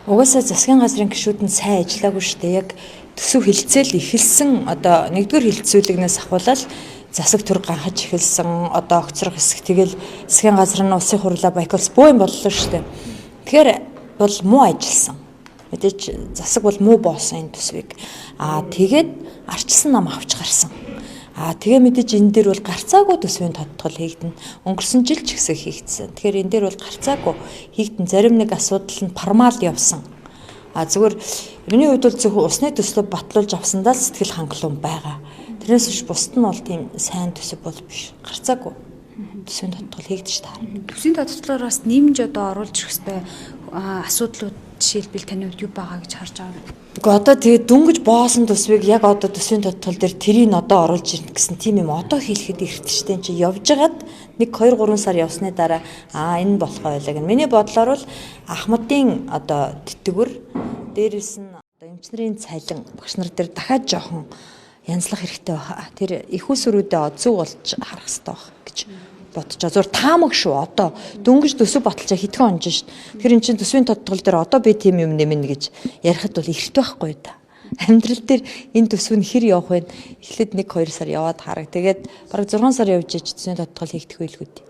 Угаасаа засгийн газрын гишүүд нь сайн ажиллаагүй шүү дээ. Яг төсөв хилцээл эхэлсэн, одоо нэгдүгээр хилцүүлэгнээс ахуулаад засаг төр ганхаж эхэлсэн, одоо огцрох хэсэг, тэгэл засгийн газар нь улсын хурлаа бойкотлс бөө юм боллоо шүү дээ. Тэгэхээр бол муу ажилласан. Мэдээж засаг бол муу боосон энэ төсвийг. Аа, тэгээд арчилсан нам авч гарсан. Аа, тэгээ мэдээж энэ дээр бол гарцаагүй төсвийн тодтгол хийгдэнэ. Өнгөрсөн жил ч гэсэн хийгдсэн. Тэгэхээр энэ дээр бол гарцаагүй хийгдэн, зарим нэг асуудал нь формал явсан. А зүгээр миний хувьд бол зөвхөн усны төслөө батлуулж авсандаа л сэтгэл хангалуун байгаа. Тэрнээс биш бусд нь бол тийм сайн төсөв бол биш. Гарцаагүй төсвийн тодтгол хийгдэж таарна. Төсвийн тодтголоор бас нэмж одоо оруулж ирэх ёстой асуудлууд жишээлбэл таны хувьд юу байгаа гэж харж байгаа вэ? Гэхдээ одоо тэгээд дөнгөж боосон төсвийг яг одоо төсвийн тодтгол дээр тэрийг одоо оруулж ирнэ гэсэн тийм юм одоо хэлэхэд эрт штэ. Чи явж байгаад 1 2 3 сар явсны дараа аа, энэ болох байлаа гэнэ. Миний бодлоор бол Ахмадын одоо тэтгэвэр, дээрэс нь одоо эмч нарын цалин, багш нар дээр дахиад жоохон янзлах хэрэгтэй байх. Тэр их усрүүдээ зөв болж харах хэрэгтэй байх гэж бодож байгаа. Зур таамаг шүү одоо. Дөнгөж төсөв баталж хэдхэн онж шít. Тэгэхээр эн чинь төсвийн тодтгол дээр одоо би тийм юм нэмнэ гэж ярихад бол эрт байхгүй да. Амьдрал дээр энэ төсөв нь хэр явах вэ? Эхлээд 1 2 сар яваад хараг. Тэгээд бараг 6 сар явж иж төсвийн тодтгол хийгдэх байлгүй дээ.